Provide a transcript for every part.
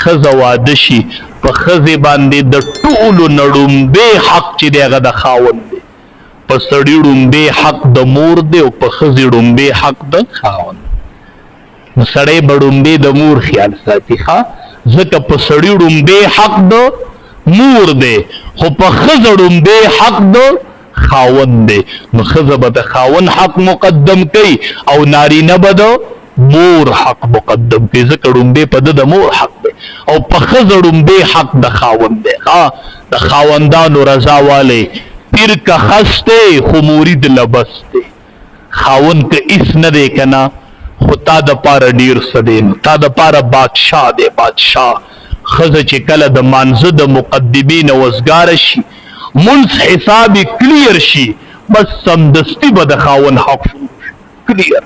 ښځه واده شي، په ښځې باندې د ټولو نه ړومبی حق چې دی هغه د خاوند دی. په سړي ړومبی حق د مور دی او په ښځې ړومبی حق د خاوند. نو سړی به ړومبی د مور خیال ساتي، ښه، ځکه په سړي ړومبی حق د مور دی، خو په ښځه ړومبی حق د خاوند دی. نو ښځه به د خاوند حق مقدم کوي او نارینه به د مور حق مقدم کوي، ځکه ړومبی په ده د مور حق دی او په ښځه ړومبی حق د خاوند دی. ښه، د خاوندانو رضا والی، پیر که خس دی خو مرید لبس دی. خاوند که هیڅ نه دی که نه، خو تا د پاره ډیر څه دی، نو تا د پاره بادشاه دی، بادشاه. ښځه چې کله د مانځه د مقدمې نه وزګاره شي، مونځ حساب یې کلیر شي، بس سمدستي به د خاوند حق شروع شي، کلیر.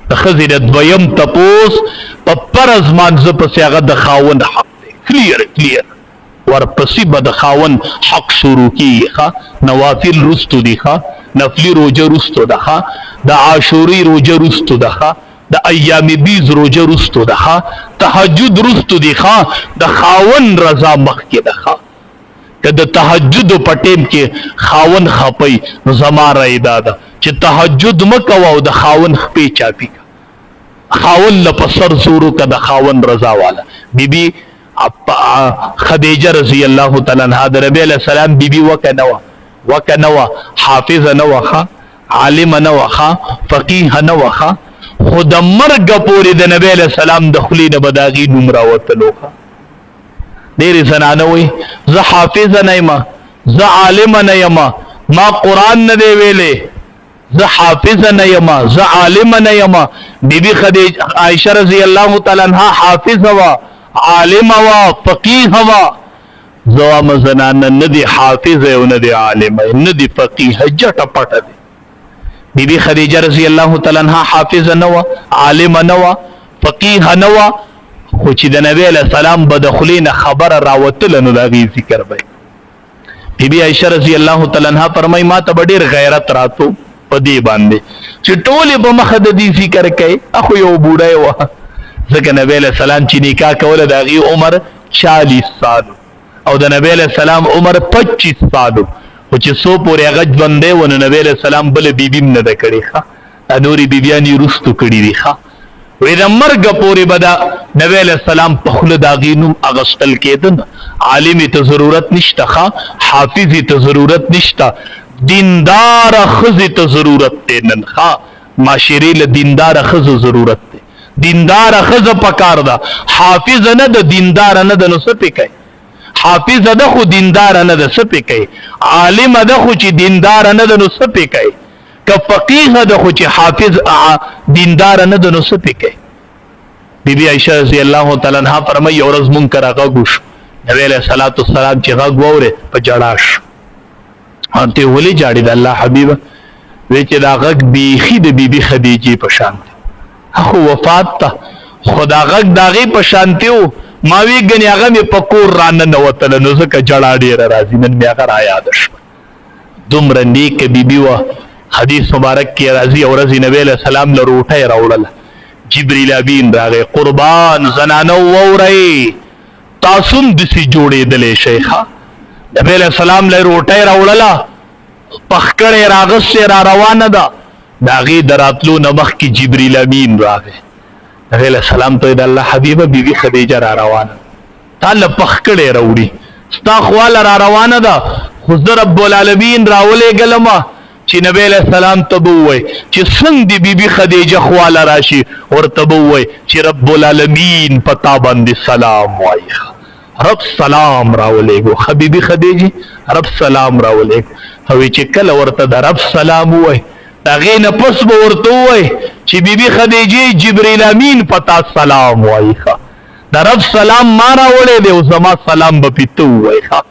د ښځې د دویم تپوس په فرض مانځه پسې هغه د خاوند حق دی، کلیر کلیر. ورپسې به د خاوند حق شروع کیږي. ښه، نوافل رستو دي، ښه، نفلي روژه رستو ده، ښه، د عاشوري روژه رستو ده، ښه، د ایام بیض روژه رستو ده، ښه، تهجد رستو دي، ښه، د خاوند رضا مخکې ده. ښه، که د تهجد په ټیم کې خاوند خپي، نو زما رای دا ده چې تهجد مه کوه او د خاوند خپې چاپي که، خاوند له په سر زور وکړه، د خاوند رضا واله. بیبي خدیجه رضی الله تعالی عنها د نبی علیہ السلام بیبي وکه نه وه، وکه نه وه، حافظه نه وه، عالمه نه وه، فقیه نه وه، خو د مرګ پورې د نبی علیہ السلام د خولې نه به د هغې نوم راوتلو. ډېرې زنانه وایي زه حافظه نه یم، زه عالمه نه یم، ما قرآن نه دی ویلی، زه حافظه نه یم، زه عالمه نه یم. بیبي خدیجه عایشه رضی الله تعالی عنها حافظه وه، عالمه وه، فقیه وه. زه وایم زنانه نه دي حافظه او نه دي عالمه، نه دي فقیه، جټه پټه دي. بیبي خدیجه رضی الله تعالی عنها حافظه نه وه، عالمه نه وه، فقیه نه وه، خو چې د نبی علیه السلام به د خولې نه خبره راوتله نو د هغې ذکر به. بی بی عائشہ رضی الله تعالی عنها فرمای، ما ته ډیر غیرت راتو په دې باندې چې ټوله په مخه د دې ذکر کوي، اخو یو بوډای و. ځکه نبی له سلام چې نکاح کوله د هغې عمر 40 سال او د نبی له سلام عمر 25 سال، خو چې څو پورې هغه ژوندی و نو نبی له سلام بله بیبي هم نه ده کړې. ښه، دا نورې بیبیانې وروستو کړي دي. ښه، وی د مرګ پورې به د نبی علیه السلام په خوله د هغې نوم اغستل کېده نه. عالمې ته ضرورت نشته، ښه، حافظې ته ضرورت نشته، دینداره ښځې ته ضرورت دی. نن ښه معاشرې له دینداره ښځو ضرورت دی، دینداره ښځه پکار ده. حافظه نه ده، دینداره نه ده، نو څه پې کوي؟ حافظه ده خو دینداره نه ده، څه پې کوي؟ عالمه ده خو چې دینداره نه ده، نو څه پې کوي؟ که فقیه ده خو چې حافظ دیندار نه ده، نو څه پې کوي؟ بی بی عائشہ رضی الله تعالی عنها فرمایي، یو ورځ مونږ کره غږ وشو، نبی علیه الصلاة والسلام چې غږ واورې په ژړا شو. ته ولې ژاړې د الله حبیبه؟ وی چې دا غږ بیخي د بیبي خدیجې په شان دی، خو وفات ته خو دا غږ د هغې په شانتي و. ما وی ګنې هغه مې په کور راننوتله، نو ځکه ژړا ډېره راځي، نن مې هغه رایاده شوه. دومره نیکه بیبي وه. حدیث مبارک کې راځي، یو ورځ نبی علیه السلام له روټۍ راوړله، جبریل امین راغی. قربان زنانه وورئ، تاسو هم داسې جوړېدلی شئ. ښه، نبی علیه السلام له روټۍ راوړله، پخ کړی راغستې را روانه ده. د هغې د راتلو نه مخکې جبریل امین راغی، نبی علیه السلام ته د الله حبیبه بیبي خدیجه را روانه، تا له پخ کړی راوړي، ستا خواله را روانه ده، خو زه رب العالمین راولېږلم چې نبی علیه السلام ته به ووایي چې څنګه دې بیبي خدیجه خواله راشي، ورته به ووایي چې رب العالمین په تا باندې سلام وایي. رب سلام راولېږو، ښه بیبي خدیجې رب سلام راولېږو. او چې کله ورته د رب سلام ووایي، د هغې نه پس به ورته ووایي چې بیبي خدیجې جبریل امین په تا سلام وایي. ښه، د رب سلام ما راوړی دی او زما سلام به پې ته ووایي. ښه،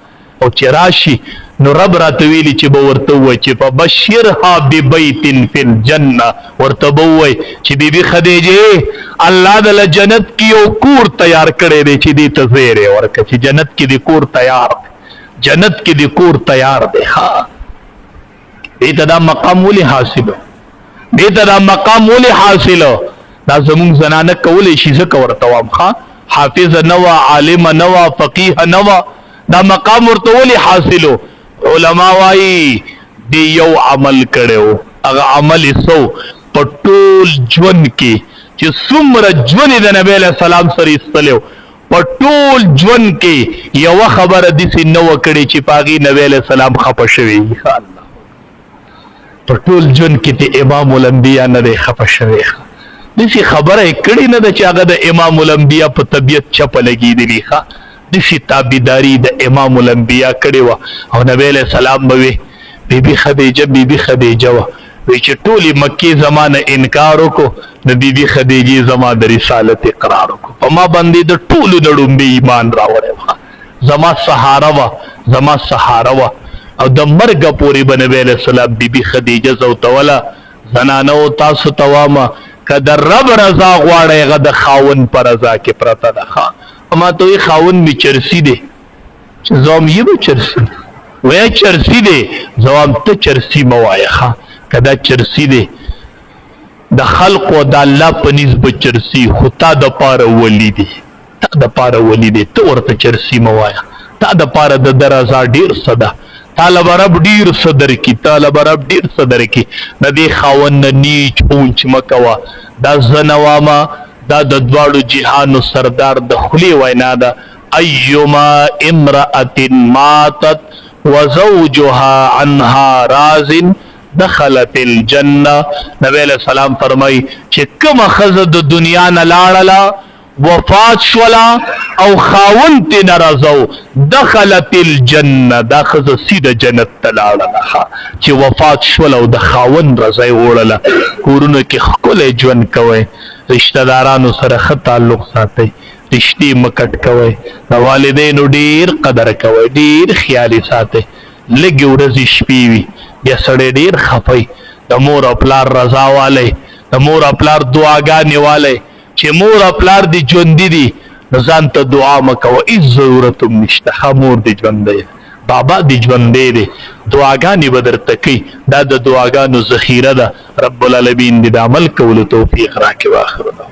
او چې راشي نو رب راته ویلي چې به ورته ووایي چې فبشرها ببیت فی الجنه، ورته به ووایي چې بیبي خدیجې الله د له جنت کې یو کور تیار کړی دی چې دې ته زیری ورکړه چې جنت کې دې کور تیار دی، جنت کې دې کور تیار دی. ښه، دې ته دا مقام ولې حاصل؟ دې ته دا مقام ولې حاصل؟ دا زمونږ زنانه کولی شي، ځکه ورته وایم. ښه، حافظ نه وه، عالمه نه وه، فقیه نه وه، دا مقام ورته ولې حاصلو؟ علما وایي دی یو عمل کړو، هغه عمل یې څه و؟ په ټول ژوند کې چې څومره ژوند یې د نبی علیه السلام سره ایستلی و، په ټول ژوند کې یوه خبره داسې نه وه کړې چې په هغې نبی علیه السلام خفه شوی. الله، په ټول ژوند کې ته امام الانبیا نه دی خفه شوی، داسې خبره یې کړې نه ده چې هغه د امام الانبیا په طبیعت چپه لګېدلي. ښه، داسې تابعداري د امام الانبیا کړې وه. او نبی علیه السلام به وي بیبي خدیجه، بیبي خدیجه وه، وی چې ټولې مکې زما نه انکار وکړو نو بیبي خدیجې زما د رسالت اقرار وکړو، په ما باندې د ټولو د ړومبي ایمان راوړی وه، زما سهاره وه، زما سهاره وه. او د مرګ پورې به نبی علیه السلام بیبي خدیجه زوتوله. زنانو تاسو ته وامه، که د رب رضا غواړئ هغه د خاوند په رضا کې پرته ده. ښه، ما ته وایي خاوند مې چرسي دی، چې زوم یې به چرسي وایي، چرسي دی، زوام ته چرسي مه وایه. ښه، که دا چرسي دی د خلقو د الله په نس به چرسي، خو تا د پاره ولی دی، تا د پاره ولی دی، ته ورته چرسي مه وایه. تا د پاره د ده رضا ډېر څه ده، تا له به رب ډېر څه درکړي، تا له به رب ډېر څه درکړي. د دې خاوند نه نیچ اونچ مه کوه. دا زه نه وامه، دا د دواړو جهانو سردار د خولې وینا ده، ایما امرأة ماتت وزوجها عنها راض دخلت الجنه. نبی علیہ السلام فرمای چې کومه ښځه د دنیا نه لاړله، وفات شولا او خاوند تی ناراضه، دخلت الجنه، دا ښځه سیده جنت ته لاړله چې وفات شوله او د خاوند رضا یې وړله. کورونو کې ښکلی ژوند کوئ، رشتہ دارانو سره ښه تعلق ساتئ، رشتې مه کټ کوئ، د والدینو ډیر قدر کوئ، ډیر خیال یې ساتئ. لږې ورځې شپې وي، بیا سړی ډیر خفه. د مور او پلار رضا والی، د مور او پلار دعاګانې والی. چې مور او پلار دې ژوندي دي نو ځان ته دعا مه کوه، هیڅ ضرورت هم نشته. ښه، مور دې ژوندی ده، بابا دې ژوندی دی، دعاګانې به درته کوي، دا د دعاګانو ذخیره ده. رب العالمین دې د عمل کولو توفیق راکړي. واخر دعوانا.